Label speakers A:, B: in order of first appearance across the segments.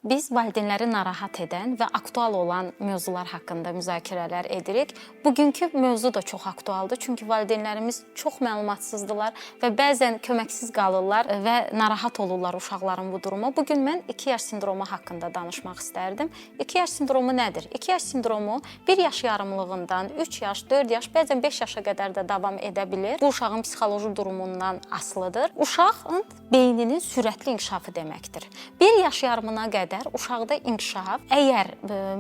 A: Biz valideynləri narahat edən və aktual olan mövzular haqqında müzakirələr edirik. Bugünkü mövzu da çox aktualdır, çünki valideynlərimiz çox məlumatsızdılar və bəzən köməksiz qalırlar və narahat olurlar uşaqların bu duruma. Bu gün mən 2 yaş sindromu haqqında danışmaq istərdim. 2 yaş sindromu nədir? 2 yaş sindromu 1 yaş yarımlığından 3 yaş, 4 yaş, bəzən 5 yaşa qədər də davam edə bilir. Bu uşağın psixoloji durumundan asılıdır. Uşağın beyninin sürətli inkişafı deməkdir. 1 yaş yarımına qədər uşaqda inkişaf əgər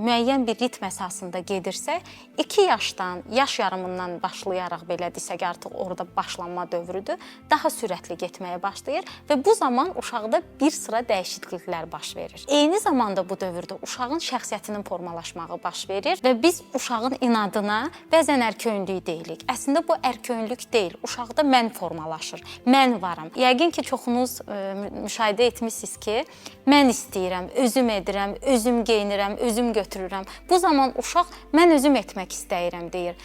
A: müəyyən bir ritm əsasında gedirsə, 2 yaşdan, yaş yarımından başlayaraq belə desək, artıq orada başlanma dövrüdür, daha sürətli getməyə başlayır və bu zaman uşaqda bir sıra dəyişikliklər baş verir. Eyni zamanda bu dövrdə uşağın şəxsiyyətinin formalaşmağı baş verir və biz uşağın inadına bəzən ərköyünlük deyilik. Əslində bu ərköyünlük deyil, uşaqda mən formalaşır. Mən varam. Yəqin ki, çoxunuz müşahidə etmisiniz ki, mən istəyirəm, özüm edirəm, özüm geyinirəm, özüm götürürəm. Bu zaman uşaq mən özüm etmək istəyirəm deyir.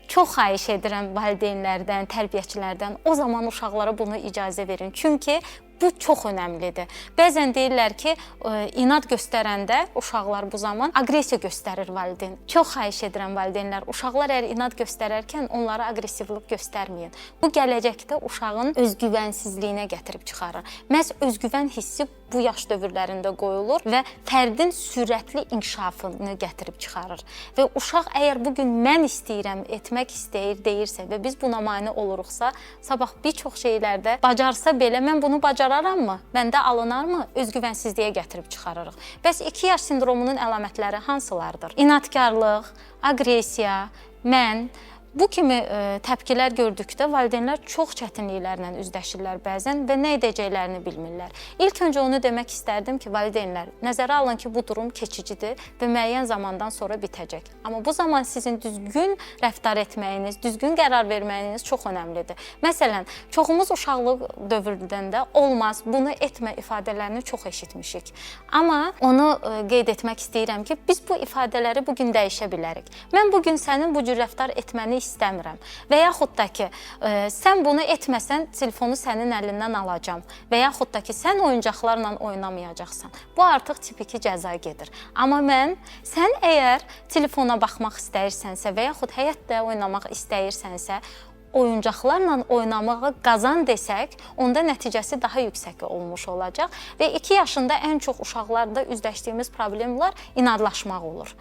A: Çox xahiş edirəm valideynlərdən, tərbiyəçilərdən, o zaman uşaqlara bunu icazə verin. Çünki bu çox önəmlidir. Bəzən deyirlər ki, inad göstərəndə uşaqlar bu zaman aqressiya göstərir valideyn. Çox xahiş edirəm valideynlər, uşaqlar əgər inad göstərərkən onlara aqressivlik göstərməyin. Bu gələcəkdə uşağın özgüvənsizliyinə gətirib çıxarır. Məhz özgüvən hissi bu yaş dövrlərində qoyulur və fərdin sürətli inkişafını gətirib çıxarır. Və uşaq əgər bu gün mən istəyirəm, etmək istəyir deyirsə və biz buna mane oluruqsa, sabah bir çox şeylərdə bacarsa belə mən bunu bacararammı? Məndə alınarmı? Özgüvənsizliyə gətirib çıxarırıq. Bəs 2 yaş sindromunun əlamətləri hansılardır? İnadkarlıq, aqressiya, mən. Bu kimi təpkilər gördükdə valideynlər çox çətinliklərlə üzləşirlər bəzən və nə edəcəklərini bilmirlər. İlk öncə onu demək istərdim ki, valideynlər, nəzərə alın ki, bu durum keçicidir və müəyyən zamandan sonra bitəcək. Amma bu zaman sizin düzgün rəftar etməyiniz, düzgün qərar verməyiniz çox önəmlidir. Məsələn, çoxumuz uşaqlıq dövründə də olmaz, bunu etmə ifadələrini çox eşitmişik. Amma onu qeyd etmək istəyirəm ki, biz bu ifadələri bu gün dəyişə bilərik. Mən bu gün sənin bu cür rəftar etməni istəmirəm. Və yaxud da ki, sən bunu etməsən telefonu sənin əlindən alacam. Və yaxud da ki, sən oyuncaqlarla oynamayacaqsan. Bu artıq tipiki cəza gedir. Amma mən, sən əgər telefona baxmaq istəyirsənsə və yaxud həyətdə oynamaq istəyirsənsə, oyuncaqlarla oynamağı qazan desək, onda nəticəsi daha yüksək olmuş olacaq və 2 yaşında ən çox uşaqlarda üzləşdiyimiz problemlər inadlaşmaq olur.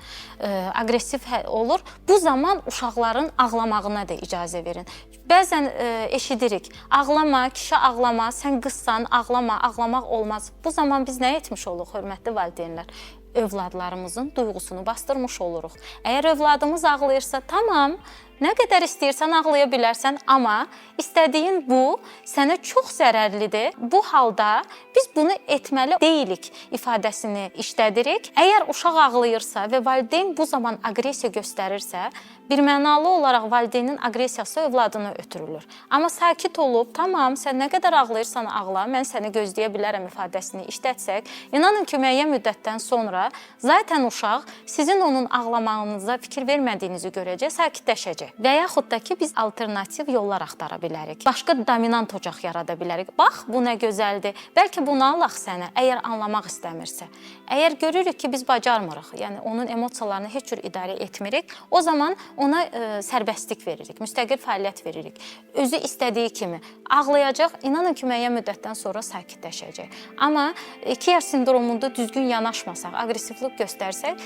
A: Aqressiv olur. Bu zaman uşaqların ağlamağına da icazə verin. Bəzən eşidirik, ağlama, kişi ağlama, sən qızsan, ağlama, ağlamaq olmaz. Bu zaman biz nə etmiş oluruq, hörmətli valideynlər? Övladlarımızın duyğusunu bastırmış oluruq. Əgər övladımız ağlayırsa, tamam, nə qədər istəyirsən ağlaya bilərsən, amma istədiyin bu sənə çox zərərlidir. Bu halda biz bunu etməli deyilik ifadəsini işlədirik. Əgər uşaq ağlayırsa və valideyn bu zaman aqressiya göstərirsə, birmənalı olaraq valideynin aqressiyası övladına ötürülür. Amma sakit olub, tamam, sən nə qədər ağlayırsan ağla, mən səni gözləyə bilərəm ifadəsini işlətsək, inanın ki, müəyyən müddətdən sonra zaten uşaq sizin onun ağlamağınıza fikir vermədiyinizi görəcək, sakitləşəcək. Və yaxud da ki, biz alternativ yollar axtara bilərik. Başqa dominant ocaq yarada bilərik. Bax, bu nə gözəldir. Bəlkə bunu alaq sənə, əgər anlamaq istəmirsə. Əgər görürük ki, biz bacarmırıq, yəni onun emosiyalarını heç cür idarə etmirik, o zaman ona sərbəstlik veririk, müstəqil fəaliyyət veririk. Özü istədiyi kimi ağlayacaq, inanın ki, müəyyən müddətdən sonra sakitləşəcək. Amma 2 yaş sindromunda düzgün yanaşmasaq, aqressivlik göstərsək,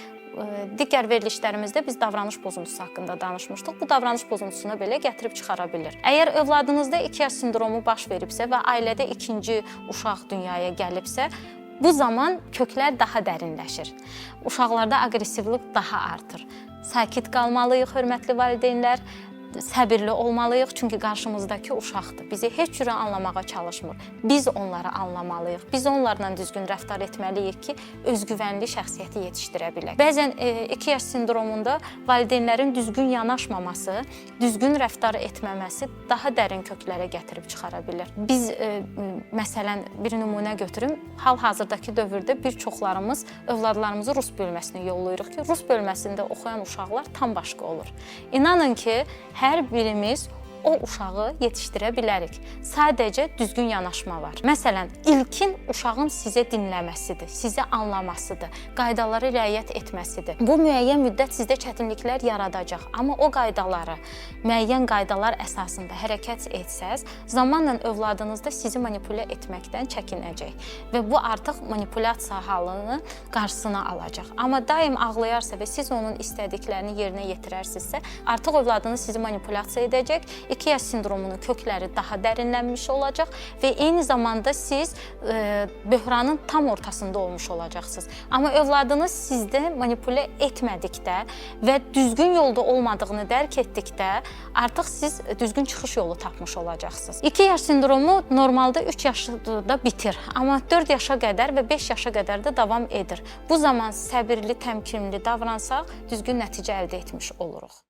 A: digər verilişlərimizdə biz davranış pozuntusu haqqında danışmışdıq. Bu davranış pozuntusuna belə gətirib çıxara bilir. Əgər övladınızda 2 yaş sindromu baş veribsə və ailədə ikinci uşaq dünyaya gəlibsə, bu zaman köklər daha dərinləşir. Uşaqlarda aqressivlik daha artır. Sakit qalmalıyıq, hörmətli valideynlər. Səbirli olmalıyıq, çünki qarşımızdakı uşaqdır. Bizi heç cürə anlamağa çalışmır. Biz onları anlamalıyıq. Biz onlarla düzgün rəftar etməliyik ki, özgüvənli şəxsiyyəti yetişdirə bilək. Bəzən 2 yaş sindromunda valideynlərin düzgün yanaşmaması, düzgün rəftar etməməsi daha dərin köklərə gətirib çıxara bilər. Biz məsələn bir nümunə götürüm. Hal-hazırdakı dövrdə bir çoxlarımız övladlarımızı rus bölməsinə yollayırıq ki, rus bölməsində oxuyan uşaqlar tam başqa olur. İnanın ki, hər birimiz o uşağı yetişdirə bilərik. Sadəcə düzgün yanaşma var. Məsələn, ilkin uşağın sizə dinləməsidir, sizi anlamasıdır, qaydalara riayət etməsidir. Bu müəyyən müddət sizdə çətinliklər yaradacaq, amma o qaydaları müəyyən qaydalar əsasında hərəkət etsəz, zamanla övladınız da sizi manipulyasiya etməkdən çəkinəcək və bu artıq manipulyasiya halını qarşısını alacaq. Amma daim ağlayarsa və siz onun istədiklərini yerinə yetirərsinizsə, artıq övladınız sizi manipulyasiya edəcək, 2 yaş sindromunun kökləri daha dərinlənmiş olacaq və eyni zamanda siz böhranın tam ortasında olmuş olacaqsınız. Amma övladınız sizdə manipulyasiya etmədikdə və düzgün yolda olmadığını dərk etdikdə artıq siz düzgün çıxış yolu tapmış olacaqsınız. 2 yaş sindromu normalda 3 yaşda bitir, amma 4 yaşa qədər və 5 yaşa qədər də davam edir. Bu zaman səbirli, təmkinli davransaq düzgün nəticə əldə etmiş oluruq.